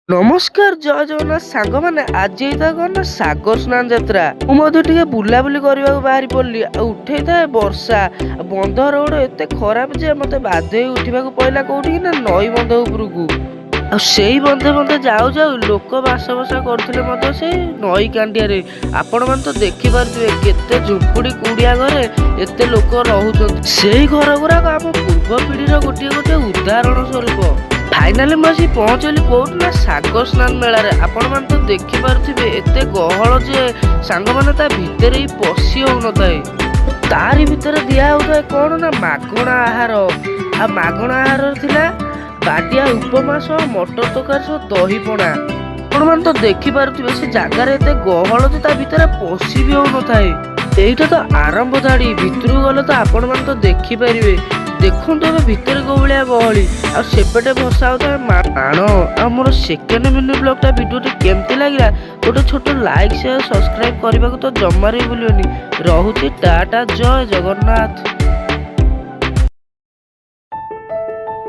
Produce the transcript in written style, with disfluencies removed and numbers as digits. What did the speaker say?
ନମସ୍କାର, ଜୟ ଜଗନ୍ନାଥ ସାଙ୍ଗମାନେ। ଆଜି ହେଇଥାଏ କଣ ନା ସାଗର ସ୍ନାନ ଯାତ୍ରା। ମୁଁ ମଧ୍ୟ ଟିକେ ବୁଲାବୁଲି କରିବାକୁ ବାହାରି ପଡିଲି। ଆଉ ଉଠେଇଥାଏ ବର୍ଷା ଆଉ ବନ୍ଧ ରୋଡ ଏତେ ଖରାପ ଯେ ମତେ ବାଧ୍ୟ ହେଇ ଉଠିବାକୁ ପଇଲା କୋଉଠିକି ନା ନଈ ବନ୍ଧ ଉପରକୁ। ଆଉ ସେଇ ବନ୍ଧେ ବନ୍ଧେ ଯାଉ ଯାଉ ଲୋକ ବାସ ବସା କରୁଥିଲେ ମଧ୍ୟ ସେଇ ନଈ କାଣ୍ଡିଆରେ। ଆପଣମାନେ ତ ଦେଖିପାରୁଥିବେ, କେତେ ଝୁମ୍ପୁଡି କୁଡିଆ ଘରେ ଏତେ ଲୋକ ରହୁଛନ୍ତି। ସେଇ ଘର ଗୁଡାକ ଆମ ପୂର୍ବ ପିଢିର ଗୋଟିଏ ଗୋଟିଏ ଉଦାହରଣ ସ୍ୱରୂପ। ଫାଇନାଲି ମୁଁ ଆସି ପହଞ୍ଚିଲି କୋଉଠି ନା ସାଗର ସ୍ନାନ ମେଳାରେ। ଆପଣମାନେ ତ ଦେଖିପାରୁଥିବେ, ଏତେ ଗହଳ ଯେ ସାଙ୍ଗମାନେ, ତା ଭିତରେ ବି ପଶି ହଉନଥାଏ। ତାରି ଭିତରେ ଦିଆ ହଉଥାଏ କଣ ନା ମାଗଣା ଆହାର। ଆଉ ମାଗଣା ଆହାର ଥିଲା ବାଡ଼ିଆ ଉପମା ସହ ମଟର ତରକାରୀ ସହ ଦହି ପଣା। ଆପଣମାନେ ତ ଦେଖିପାରୁଥିବେ, ସେ ଜାଗାରେ ଏତେ ଗହଳ ଯେ ତା ଭିତରେ ପଶି ବି ହଉନଥାଏ। ଏଇଟା ତ ଆରମ୍ଭ ଧାଡି, ଭିତରକୁ ଗଲେ ତ ଆପଣମାନେ ତ ଦେଖିପାରିବେ। ଦେଖନ୍ତୁ ଏବେ ଭିତରେ କୋଉ ଭଳିଆ ଗହଳି। ଆଉ ସେପଟେ ଭସା ହଉଥାଏ ମାଣ। ଆଉ ମୋର ସେକେଣ୍ଡ ମିନି ବ୍ଲଗଟା ଭିଡ଼ିଓଟି କେମିତି ଲାଗିଲା, ଗୋଟେ ଛୋଟ ଲାଇକ୍, ସେୟାର, ସବସ୍କ୍ରାଇବ କରିବାକୁ ତ ଜମାରେ ବି ଭୁଲିବନି। ରହୁଛି, ଟାଟା, ଜୟ ଜଗନ୍ନାଥ।